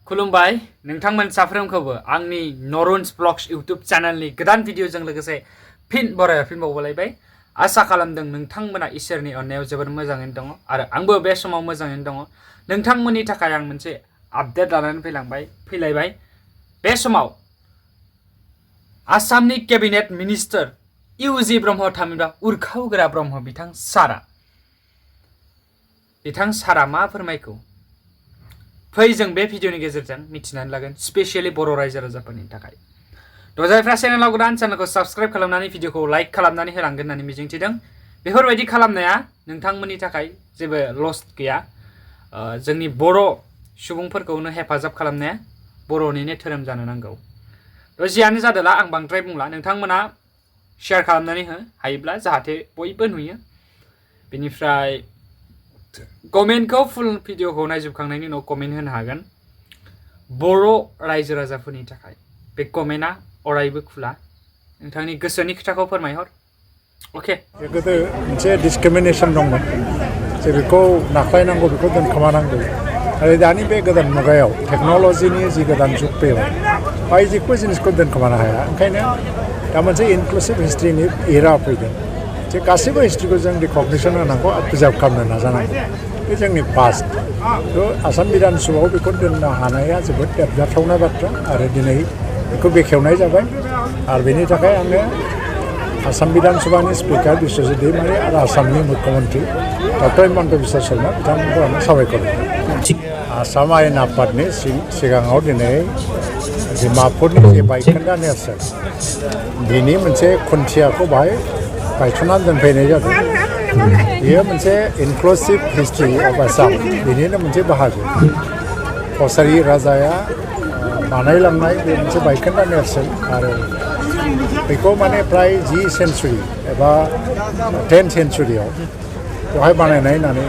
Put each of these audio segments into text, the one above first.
खुलुमबाय नोंथांमोन साफ्रोमखौबो आंनि नरुन्सव्लग्स यूट्यूब चैनलनि गोदान भिडिअजों लोगोसे फिन बरायफिनबावलायबाय आसा खालामदों नोंथांमोना इसोरनि अननायाव जोबोर मोजाङैनो दङ आरो आंबो बे समाव मोजाङैनो दङ नोंथांमोननि थाखाय आं मोनसे आपडेट लानानै फैलायबाय बे समाव आसामनि कैबिनेट मिनिस्टार इउजि ब्रह्म थामहिनबा उरखावगोरा ब्रह्म बिथां सारा मा फोरमायखो फै जों बे भिडिअनि गेजेरजों मिथिनानै लागोन स्पेशली बर' रायजो राजाफोरनि थाखाय जायफ्रा चेनेलाव गोदान चेनेलखौ साबस्क्राइब खालामनानै भिडिअखौ लाइक खालामनानै होलांगोन होननानै मिजिंथिदों बेफोरबायदि खालामनाया नोंथांमोननि थाखाय जेबो लस गैया जोंनि बर' सुबुंफोरखौनो हेफाजाब खालामनाया बर'निनो धोरोम जानो नांगौ जियानो जादोला आं बांद्राय बुंला नोंथांमोना शेयार खालामनानै हो हायोब्ला जाहाथे बयबो नुयो बेनिफ्राय कमेन्टखौ फुल भिडिअखौ नायजोबखांनायनि उनाव कमेन्ट होनो हागोन बर' रायजो राजाफोरनि थाखाय बे कमेन्टआ अरायबो खुला नोंथांनि गोसोनि खोथाखौ फोरमायहर अके गोदो मोनसे डिसक्रिमिनेशन दंमोन जे बेखौ नाख्लायनांगौ बेखौ दोनखोमानांगौ आरो दानि बे गोदान मुगायाव टेक्न'लजिनि जि गोदान जुग फैबाय बाय जेबो जिनिसखौ दोनखोमानो हाया ओंखायनो दा मोनसे इनक्लुसिभ हिस्ट्रिनि एरा फैदों जे गासैबो हिस्ट्रिखौ जों रिकगनिसन होनांगौ आरो प्रिजार्भ खालामनो नाजानांगौ बे जोंनि पास्ट आसाम बिधान सभायाव बेखौ दोननो हानाया जोबोद देरगाथावना बाथ्रा आरो दिनै बेखौ बेखेवनाय जाबाय आरो बेनि थाखाय आङो आसाम बिधान सभानि स्पिकार बिश्वजित दैमारि आरो आसामनि मुख्यमन्त्री डक्टर हिमन्त बिश्व शर्मा बिथांमोनखौ आङो साबायखर आसाम आयेन आफादनि सिगाङाव दिनै डिमापुरनि जे बायखोन्दा नेरसोन बिनि मोनसे खुन्थियाखौ बाहाय गायसननानै दोनफैनाय जादों बेयो मोनसे इनक्लुसिभ हिस्ट्रि अफ आसाम बेनिनो मोनसे बाहागो कसारि राजाया बानायलांनाय बे मोनसे बायखोन्दा नेरसोन आरो बेखौ माने प्राय 10 सेन्चुरि एबा 10 सेन्चुरियाव बेवहाय बानायनाय होननानै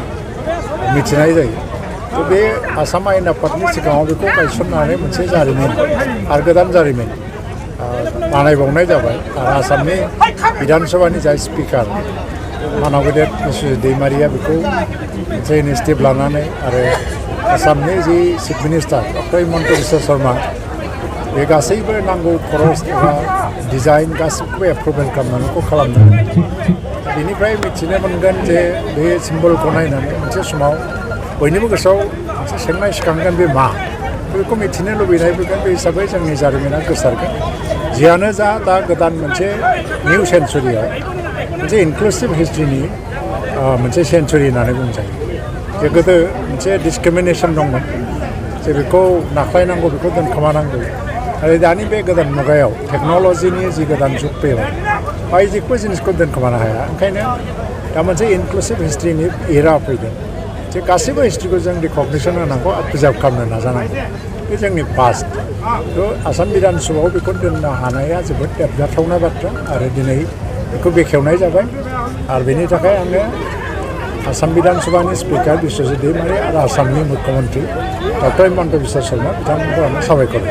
मिथिनाय जायो बे आसाम आयेन आफादनि सिगाङाव बेखौ गायसननानै मोनसे जारिमिन आरो गोदान जारिमिन बानायबावनाय जाबाय आरो आसामनि बिधान सभानि जाय स्पिकार मानव गेदेर बिश्वजित दैमारिया बेखौ मोनसे इनिशिएटिभ लानानै आरो आसामनि जि chief minister doctor Himanta Biswa Sharma बे गासैबो नांगौ खरस एबा डिजाइन गासैखौबो एप्रुभेल खालामनानै खालामदों बेनिफ्राय मिथिनो मोनगोन जे बे सिम्बलखौ नायनानै मोनसे समाव बयनिबो गोसोआव मोनसे सोंनाय सिखांगोन बे मा बेखौ मिथिनो लुबैनाय फैगोन बे हिसाबै जोंनि जारिमिना गोसारगोन जियानो जा दा गोदान मोनसे निउ सेन्चुरियाव मोनसे इनक्लुसिभ हिस्ट्रिनि मोनसे सेन्चुरि होननानै बुंजायो जे गोदो मोनसे डिसक्रिमिनेशन दंमोन जे बेखौ नाख्लायनांगौ बेखौ दोनखोमानांगौ आरो दानि बे गोदान मुगायाव टेक्न'लजिनि जि गोदान जुग फैबाय बाय जेबो जिनिसखौ दोनखोमानो हाया ओंखायनो दा मोनसे इनक्लुसिभ हिस्ट्रिनि एरा फैदों जे गासैबो हिस्ट्रिखौ जों रिकगनिसन होनांगौ आरो प्रिजार्भ खालामनो नाजानांगौ बे जोंनि पास्ट आसाम बिधान सभायाव बेखौ दोननो हानाया जोबोद देरगाथावना बाथ्रा आरो दिनै बेखौ बेखेवनाय जाबाय आरो बेनि थाखाय आङो आसाम बिधान सभानि स्पिकार बिश्वजित दैमारि आरो आसामनि मुख्यमन्त्री डक्टर हिमन्त बिश्व शर्मा बिथांमोनखौ आङो साबायखर